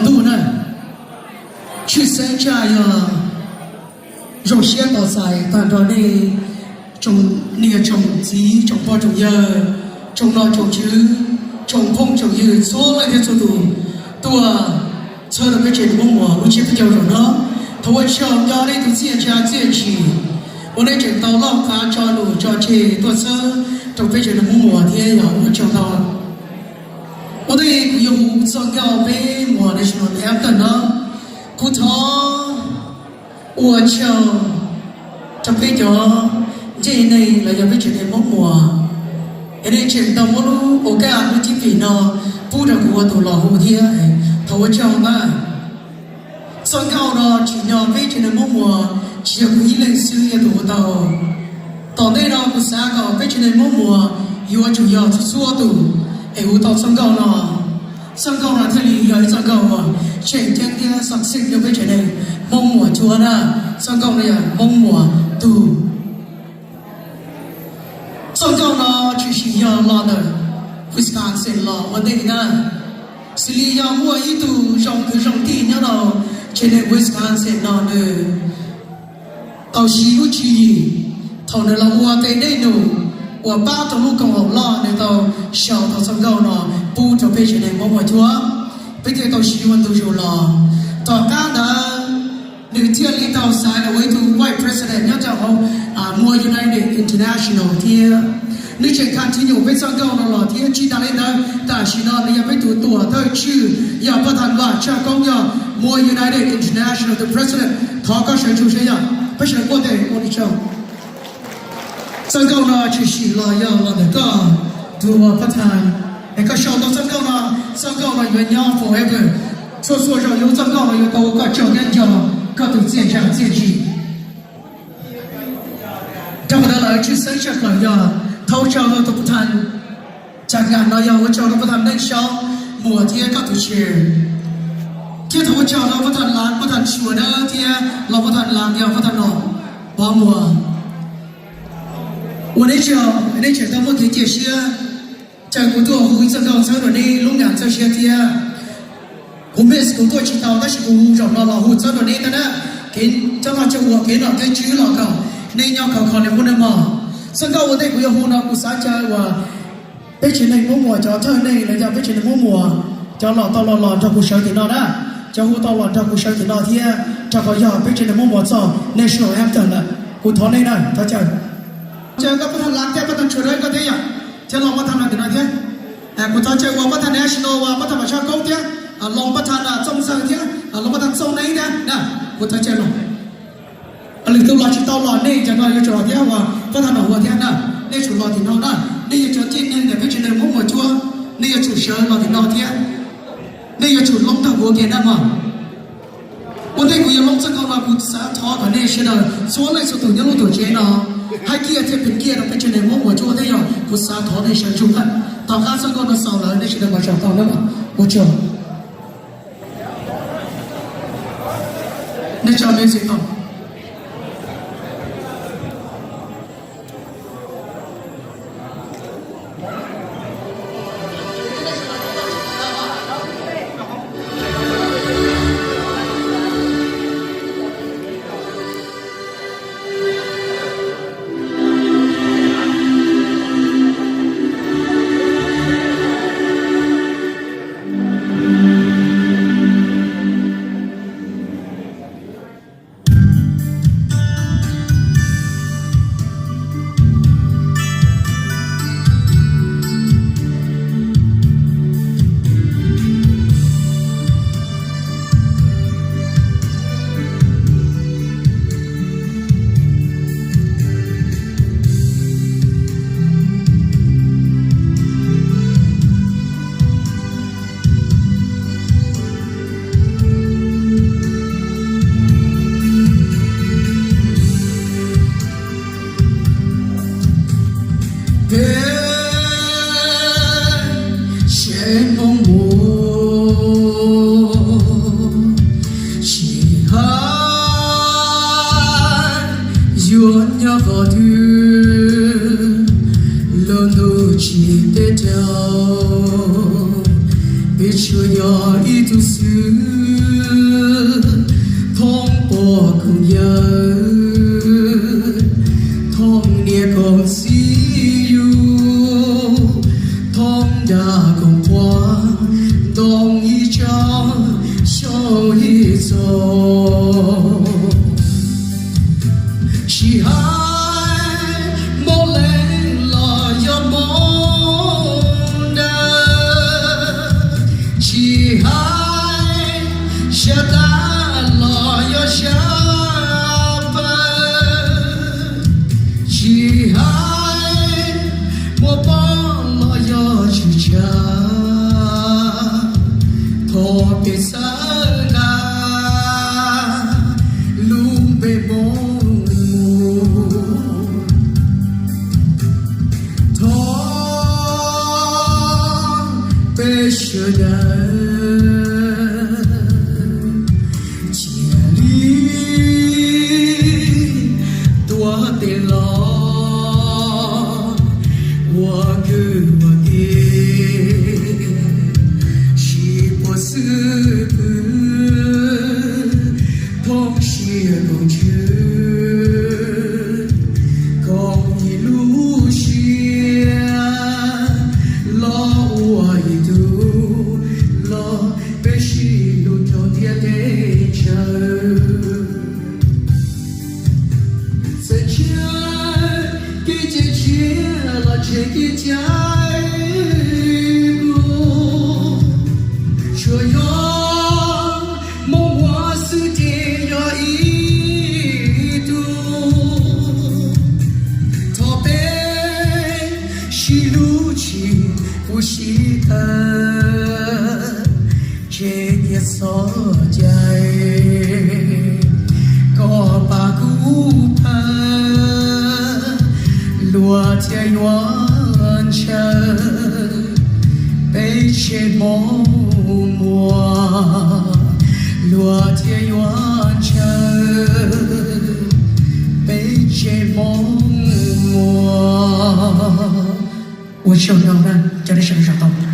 Ntuj na, tshwj xeeb tshaj yog zoo siab tos txais tag nrho nej tsoom niam tsoom txiv tsoom pog tsoom yawg, tsoom nom tsoom tswv, tsoom phooj tsoom ywg txhua leej thiab txhua tus tuaj txhawb rau peb tsev neeg Hmoob Muas lub tsiab peb caug zaum no. Thov ua tsaug rau nej tus txiaj ntsha txiaj ntsig uas nej tseem tau loj qab tso lus tso tseg tuaj txhawb rau peb tsev neeg Hmoob Muas thiab yog ua tsaug ntau. Ua ntej kuv yuav hu txoj nkauj peb muas national anthem no, kuv thov ua tsaug rau peb cov ncej neeg los yog peb tsev neeg Hmoob Muas es nej tseem tau muab lub ua kaj lub cib fim no pub rau kuv ua tus los hu thiab, thov ua tsaug na. Txoj nkauj no tsim nyog peb tsev neeg Hmoob Muas, tsis yog kuv ib leeg xwb yog tus hu tau. Tom ntej no kuv xav kom peb tsev neeg Hmoob Muas yuav tsum yog txhua txhua tus es hu tau txoj nkauj no. Txoj nkauj no thiaj li yog ib txoj nkauj uas tseem ceeb thiab xov xwm rau peb tsev neeg Hmoob Muas cuab na. Txoj nkauj no yog Hmoob Muas tug. Txoj nkauj no tshwm sim yog los ntawm Wisconsin los ua ntej na. Xws li yog muaj ib tug zoo kwv zoo tij nyob rau tsev neeg Wisconsin no nws tau siv lub tswv yim thaum nws los ua tej dej num uas pab rau lub koom haum loj, nws tau sau tau txoj nkauj no pub rau peb tsev neeg Hmoob Muas cuab, peb thiaj tau siv ua ntu zus los. Tom qab ntawd nws thiaj li tau xaiv los ua ib tug vice president nyob rau hauv Muas United International thiab. Nws tseem continue peb txoj nkauj no los thiab. Tsis tas li ntawd, tam sim no nws yog peb tus tuam thawj tswj, yog pab tham Vam Tshaj Koob, yog Muas United International tus president. Thov koj sawv tsees saib, yog peb sawv kuaj tes ua li tsaug. Txoj nkauj no tshwm sim los yog los ntawm koj tus ua pab tham, es koj sau tau txoj nkauj no, txoj nkauj no yuav nyob forever. Txhua txhua zaus yuav txoj nkauj no yuav tau ua koj tsaug thiab nco koj tus txiaj ntsha txiaj ntsig. Rau qhov ntawd lawv tshwj xeeb tshaj plaws yog thov ua tsaug rau tus pab tham, tsam kam no yog ua tsaug rau pab tham Neej Saub Muas thiab koj tus chair, thiab thov ua tsaug rau pab tham Lav, pab tham Suav Dawb thiab los pab tham Lav, yog pab tham Nom Pov Muas. Ua neb tsaug, neb tseem tau muaj kev cia siab caw kuv tuaj hu ib txoj nkauj txhawb rau neb lub neej txawj siab thiab. Kuv miss kuv tuaj tsis tau tab sis kuv hu zaum no los hu txhawb rau neb tab na. Kev coj noj coj ua, kev nom kev tswv los kom neb nyob khov kho li qub nawb mog. Txoj nkauj ua ntej kuv yuav hu no kuv xav caw uas peb tsev neeg Hmoob Muas cov thawj neeg los yog peb tsev neeg Hmoob Muas cov los tau los los nrog kuv sawv tim no na, cov hu tau los nrog kuv sawv tim no thiab, rau qhov yog peb tsev neeg Hmoob Muas txoj national anthem lawm. Kuv thov nej na, thov caw, caw koj pab tham Lav thiab pab tham Suav Dawb koj thiab yom, thiab los pab tham no tim no thiab. Kuv thov caw uas pab tham national uas pab tham Vam Tshaj Koob thiab los pab tham Txooj Xaws thiab los pab tham Txooj Neeb thiab na. Kuv thov caw los. Lwm tus los tsis tau los nej cov no yuav tsum los thiab, uas pab tham Nom Huas thiab na, nej tsum los tim no na. Nej yog cov txiaj neeg ntawm peb tsev neeg Hmoob Muas cuab, nej yuav tsum sawv los tim no thiab. Nej yuav tsum loob nrog kuv ua ke na mog. Ua ntej kuv yuav loob txoj nkauj no kuv xav thov kom nej sawv daws txhua leej txhua tus nyob lub tuam tsev no hais kiag thiab piav kiag rau peb tsev neeg Hmoob Muas cuab thiab yog kuv xav thov nej sawv ntsug na. Tom qab txoj nkauj no xaus lawm nej sawv daws mam sawv tau na mog. Ua tsaug. Nej tso music tau. Sab tag los yog sab pawg, tsis hais muaj pob los yog tsis tshav, thov peb xav nqa lub npe Hmoob mus. Thov peb sawv daws cia li tuav tes los ua kwv ua tij, sib puag xwb pwg, thoob siab koom ntswg, koom ib lub siab los ua ib tug, los peb sib hlub rau ntiaj teb chaws. Txawm tshiab kev cia siab los tshiab kev cai kuv, tsuas yog Hmoob Muas xwb ces yog ib tug. Thov peb sib hlub tsis pub sib tawm, tseg kiag txoj cai kom pab kuv pawg, luag thiaj yuav ntshaw peb tsev Hmoob Muas, luag thiaj yuav ntshaw peb tsev Hmoob Muas. Ua tsaug ntau na, cov nej sawv daws tau.